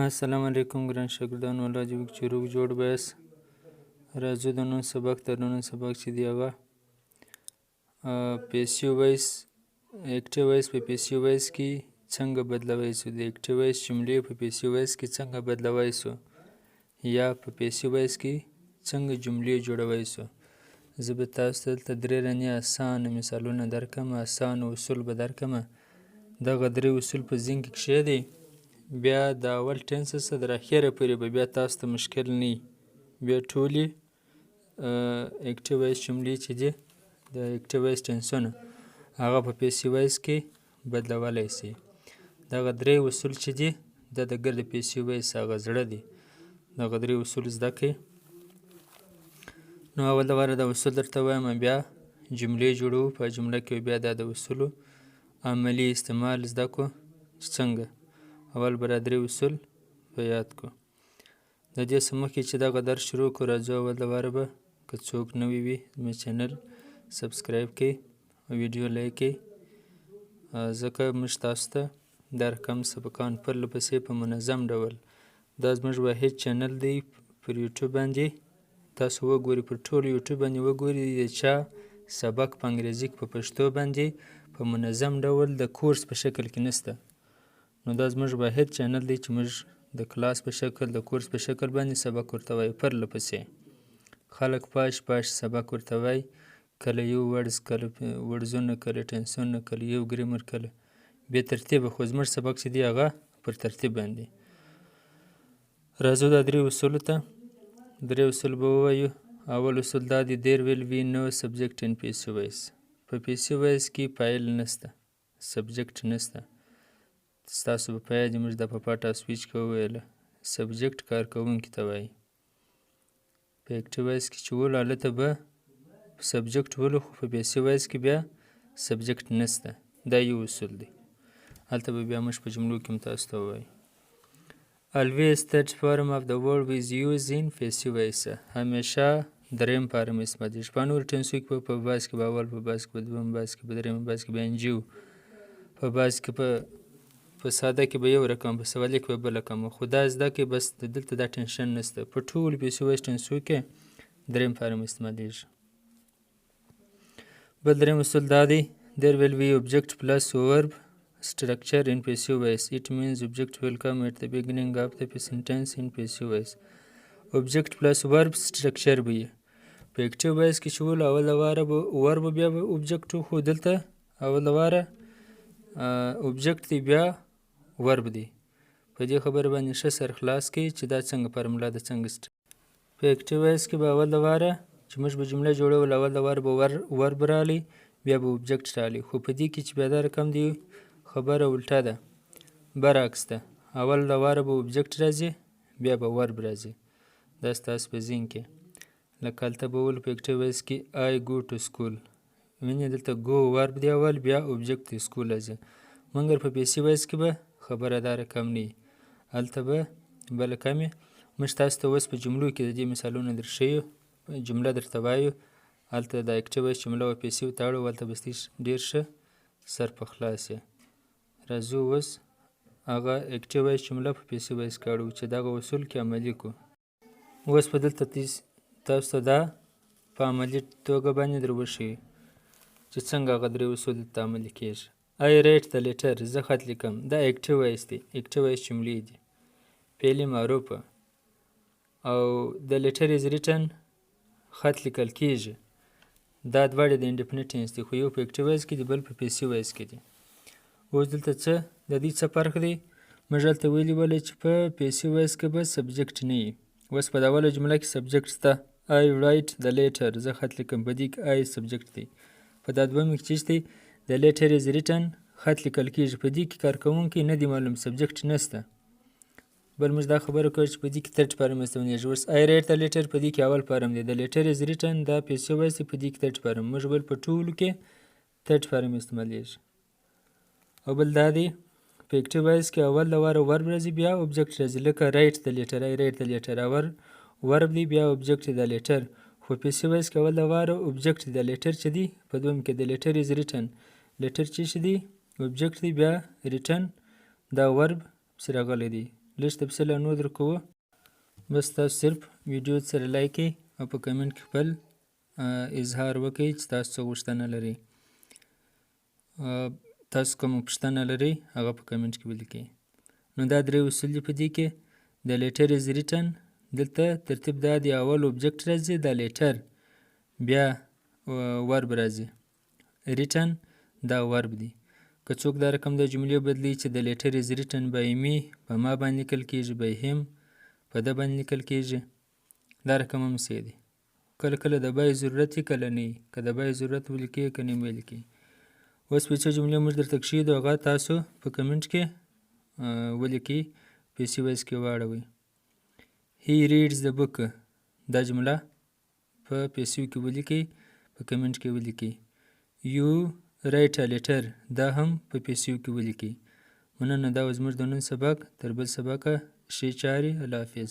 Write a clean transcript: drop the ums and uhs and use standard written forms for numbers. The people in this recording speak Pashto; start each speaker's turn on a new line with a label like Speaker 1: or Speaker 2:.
Speaker 1: السلام علیکم ګران شاګردانو، الله دې وکړي چې روغ جوړ به یاست. راځو د نن سبق ته. د نن سبق چې دی هغه passive voice، active voice په passive voice کې څنګه بدلوی سو، د active voice جملې په passive voice کې څنګه بدلوی سو یا په passive voice کې څنګه جملې جوړوی سو. زه به تاسو ته دلته درې رنې اسانه مثالونه درکړم، اسانه اصول به درکړم. دغه درې اصول په ذهن کې کښېږدئ، بیا د اول tense څخه تر اخره پورې به بیا تاسو ته مشکل نه وي. بیا ټولې active voice جملې چې دي، د active voice tense ونه، هغه په passive voice کې بدلولی سي. دغه درې اصول چې دي، دا د ګرد passive voice هغه زړه دی. دغه درې اصول زده کړئ. نو اول دپاره دا اصول درته وایم، بیا جملې جوړو. په جمله کې بیا دا د اصولو عملي استعمال زده کړو چې څنګه. اول به دا درې اصول په یاد کړو. د دې څخه مخکې چې دغه درس شروع کړو، راځو اول دپاره به که څوک نوی وي، زموږ channel subscribe کړئ او ویډیو like کړئ، ځکه موږ تاسو ته دا رقم سبقان پرله پسې په منظم ډول. دا زموږ واحد channel دی پر یوټیوب باندې. تاسو وګورئ، پر ټول یوټیوب باندې وګورئ، د چا سبق په انګریزي کې په پښتو باندې په منظم ډول د کورس په شکل کې نشته. نو دا زموږ واحد channel دی چې موږ د کلاس په شکل، د کورس په شکل باندې سبق ورته وایو پرله پسې. خلک پاش پاش سبق ورته وایي، کله یو words، کله words ونه، کله tense ونه، کله یو ګرامر، کله بې ترتیبه، خو زموږ سبق چې دی هغه پر ترتیب باندې. راځو دا درې اصولو ته. درې اصول به ووایو. اول اصول دا دی: there will be no subject in passive voice. په passive voice کې فاعل نشته، subject نشته. ستاسو به په یاد، موږ دا په part of speech کې وویله، subject کارکوونکي ته وایي. په active voice کې چې ولو، هلته به subject ولو، خو په passive voice کې بیا subject نشته. دا یو اصول دی. هلته به بیا موږ په جملو کې هم تاسو ته ووایو. Always third form of the verb is used in passive voice. همیشه دریم form استفاده. په نورو tense و کې په بعض کې به اول، په بعض کې به دویم، بعض کې به دریم، بعض کې به ing، په بعض کې په ساده کې به یو رقم، په سوالي کې به بل رقم، خو دا زده کې بس دلته دا tension نشته. په ټولو passive voice tense و کې دریم form استعمالیږي. بل دریم اصول دا دی: there will be object plus verb structure in passive voice. It means object will come at the beginning of the sentence in passive voice. Object plus verb structure به وي. په active voice کې چې ولو، اول واره به verb، بیا به object، خو دلته اول واره object دی، بیا verb دی. په دې خبره باندې ښه سر خلاص کړئ چې دا څنګه فارموله ده، څنګه. په active voice کې به اول واره چې موږ به جمله جوړول، اول واره به verb رالی، بیا به object رالی، خو په دې کې چې بیا دا رقم دی، خبره الټه ده، برعکس ده. اول د واره به object راځي، بیا به verb راځي. دا ستاسو په ذهن کې. لکه هلته به ولو په active voice کې "I go to school"، وینې، دلته go verb دی اول، بیا object دی، school راځي. مګر په passive voice کې به خبره دا رقم نه وي، هلته به بله کمې. موږ تاسو ته اوس په جملو کې د دې مثالونه درښیو، جمله درته وایو. هلته د active voice جمله و passive ته اړو، هلته به ډېر ښه سر په خلاص یې. راځو اوس هغه active voice جمله په passive voice کې اړو چې دغه اصول کې عملي کړو. اوس په دلته تاسو ته دا په عملي توګه باندې در وښیو چې څنګه هغه درې اصول دلته عملي کېږي. I write the letter، زه خط لیکم. دا active voice دی، active voice جملې دي، فعل معروف. او the letter is written، خط لیکل کېږي. دا دواړه د indefinite tense دي، خو یو په active voice کې دی، بل په passive voice کې دی. اوس دلته څه د دې څه فرق دی؟ موږ هلته ویلي ول چې په passive voice کې به subject نه وي. اوس په اوله جمله کې subject شته: I write the letter، زه خط لیکم. په دې کې I subject دی. په دا دویم کې چې دی the letter is written، خط لیکل کېږي، په دې کې کارکوونکی نه دی معلوم، subject نشته. بل موږ دا خبره کوو چې په دې کې third form استعمالېږي. اوس I write the letter، په دې کې اول form دی. The letter is written، دا passive voice دی، په دې کې third form. موږ بل په ټولو کې third form استعمالېږي. او بل دا دی، په active voice کې اول د واره verb راځي، بیا object راځي، لکه write the letter، I write the letter، اول verb دی، بیا object the letter. خو passive voice کې اول د واره object the letter چې دی. په دویم کې the letter is written، letter چې دی object دی، بیا written دا verb پسې راغلی دی. لږ تفصیل نور درکوو. بس تاسو صرف ویډیو سره لایک کړئ او په کمنټ کې خپل اظهار وکړئ چې تاسو څه غوښتنه لرئ. تاسو کومه پوښتنه لرئ هغه په کمنټ کې ولیکئ. نو دا درې اصول دي په دې کې. The letter is written، دلته ترتیب دا دی، اول object راځي the letter، بیا verb راځي. Written دا verb دی. که څوک دا رقم د جملې بدلوي چې the letter is written by me، په ما باندې لیکل کېږي، by him، په ده باندې لیکل کېږي، دا رقم هم صحیح دی. کله کله د by ضرورت وي، کله نه وي. که د by ضرورت ولیکئ، که نه ولیکئ. اوس په څه جملې موږ درته کښېږدو هغه تاسو په کمنټ کې ولیکئ، passive voice کې واړوئ. He reads the book، دا جمله په passive کې ولیکئ، په کمنټ کې ولیکئ. You write a letter، دا هم په passive کې ولیکئ. مننه، دا و زموږ د نن سبق. تر بل سبقه ښې چارې، الله حافظ.